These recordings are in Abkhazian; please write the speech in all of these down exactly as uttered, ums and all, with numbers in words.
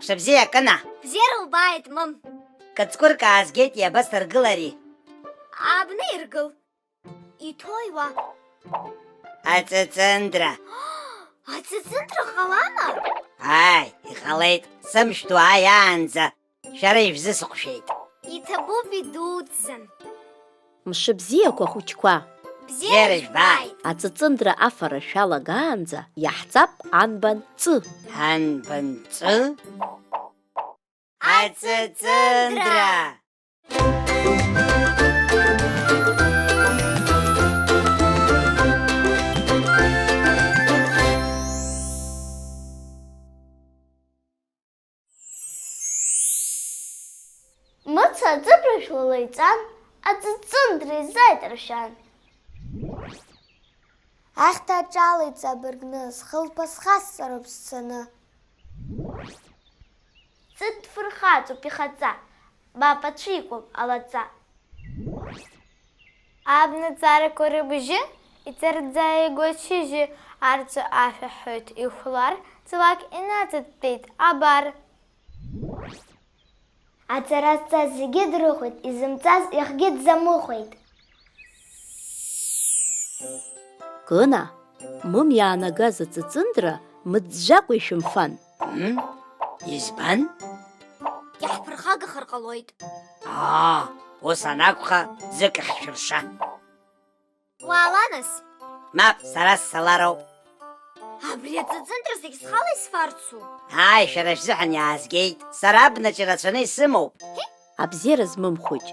Мшыбзиа, Кына! Бзиара убааит, мам! Кыцкәырк аазгеит, иабасыргылари? Абна иргыл. Иҭои уа? Аҵыҵындра. Аҵыҵындра ҟалама? Ааи, иҟалеит, сымш ду ааиаанӡа шәара ишәзысыҟәшәеит. Иҭабуп идуӡӡан. Мшыбзиақәа, хәыҷқәа! Бзиара жәбааит! Аҵыҵындра афара шәалагаанӡа иаҳҵап анбан ҵы. Анбан ҵы? Аҵыҵындра! Мыца аҵыԥрашә лалеиҵан, аҵыҵындра изааит ршәан. Ахьҭа аҿалеит ҵабыргны, схылԥа схасҵароуп сцаны. Ҵыҭ фырхаҵоуп ихаҵа, мап ацәикуам алаҵа. Абнаҵарақәа рыбжьы иҵарӡа игәачыжьы, арҵәаа ҳәа ҳәоит ихәлар, ҵлак инаҵыттәеит абар. Аҵара зҵаз зегьы дрыхәеит, изымҵаз иахгьы дзамыхәеит. Кына, мым иаанагаз аҵыҵындра мыӡәӡәакәа ишәымфан. Мм? Избан? Иаҳԥырхагахар ҟалоит. Аа, ус анакәха, ӡык ахьшәырша. Уаала нас. Мап, сара сцалароуп. Абри аҵыҵындра зегь схала исфарцу? Ааи, шәара шәзыҳәан иаазгеит. Сара абнаҿ ирацәаны исымоуп. Абзиара змым хәыҷ.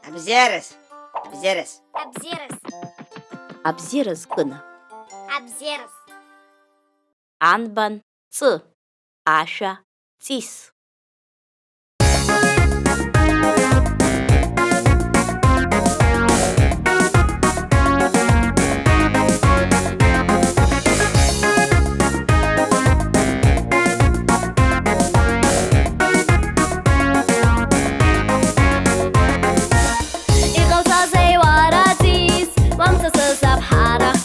Абзиараз, абзиараз. Абзиараз. Абзиараз, Кына. Абзиараз. Анбан ҵы, ашәа, ҵис. Иҟауҵазеи уара ҵис, уамца сызаԥҳарах